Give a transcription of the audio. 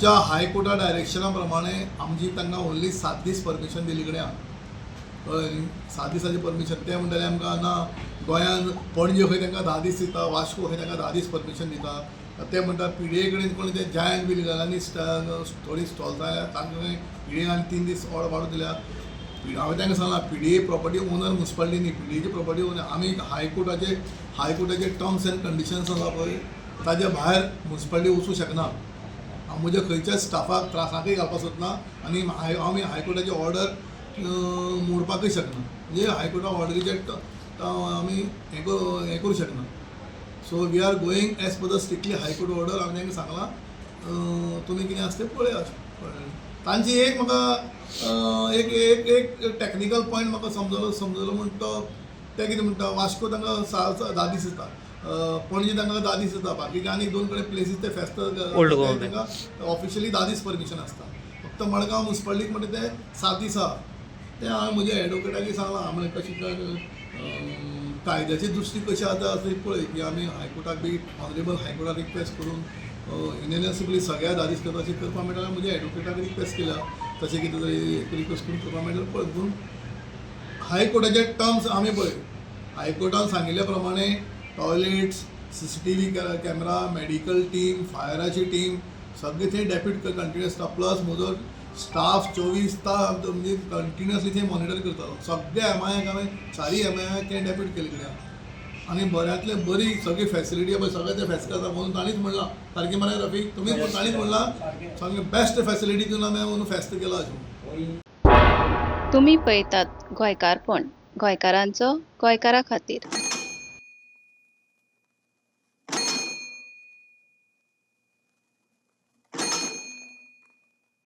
आमच्या हायकोर्टा डायरेक्शना प्रमाणे आमची तांकां ओन्ली 7 दीस परमिशन दिल्ली कडेन आहा, कळ्ळें न्ही? 7 दिसाचें परमिशन. ते म्हणटाले आमकां ना, गोंयान पणजे खंय तांकां 10 दीस दिता, वास्को खंय तांकां 10 दीस परमिशन दिता. ते म्हणटा पीडीए कडेन कोणी ते जायंट व्हील घाला आनी थोडीं स्टॉल्स जाल्या, तांकां खंय पीडीए आनी 3 दीस ऑर्डर वाडोवन दिल्या. हांवें तांकां सांगलां, पीडीए प्रॉपर्टी ओनर मुन्सिपालिटी न्ही, पीडीएची प्रॉपर्टी ओनर आमी. हायकोर्टाचे टर्म्स एंड कंडिशन्स आसा पळय, ताज्या भायर मुन्सिपालिटी वचूं शकना. हांव म्हज्या खंयच्याच स्टाफाक त्रासाकय घालपाक सोदना आनी आमी हायकोर्टाची ऑर्डर मोडपाकय शकना. म्हणजे हायकोर्टा ऑर्डरीचे आमी हें करूं शकना. So we are going as per the strictly High Court order. हांवें तांकां सांगलां, तुमी कितें आसा तें पळयात, कळ्ळें? तांची एक म्हाका एक एक एक टॅक्निकल पॉयंट म्हाका समजलो म्हण तो ते कितें म्हणटा, वास्को तांकां 10 दीस दिता, पणजे तांकां 10 दीस दिता, बाकीचे आनी दोन कडेन प्लेसीस ते फेस्त ओल्ड गोवा. तांकां ऑफिशियली 10 दीस परमिशन आसता. फक्त मडगांव मुन्सिपालिटीक म्हणटा ते 7 दीस आहा. ते हांवें म्हज्या एडवोकेटाकय सांगलां, हांवें म्हणलें, कशी काय कायद्याची दृश्टी कशी आसा ती पळय की आमी हायकोर्टाक बी ऑनरेबल हायकोर्टाक रिक्वेस्ट करून युनॅनिमसली सगळ्या 10 दीस करता अशें करपाक मेळटा. म्हज्या एडवोकेटाक रिक्वेस्ट केल्या, तशें कितें तरी रिक्वेस्ट करून करपाक मेळटा पळय. पूण हायकोर्टाचे टर्म्स आमी पळय, हायकोर्टान सांगिल्ल्या प्रमाणे toilets, CCTV camera, medical team, फायराची team सगळे थंय डेप्यूट कंटिन्युअस आसता. प्लस म्हजो स्टाफ 24 तास म्हणजे कंटिन्युअसली थंय मॉनिटर करतालो. सगळे एमआयक हांवें, चारय एमआयक थंय डेप्यूट केल्ले आहा आनी बऱ्यांतले बरी सगळी फॅसिलिटी पळय, सगळे ते फेस्त आसा म्हणून ताणीच म्हणलां. सारकें मरे रफीक? तुमीच, ताणीच म्हणलां, सगळें बेस्ट फॅसिलिटी दिवन आमी म्हणून फेस्त केलां अशें. तुमी पळयतात गोंयकारपण, गोंयकारांचो गोंयकारा खातीर.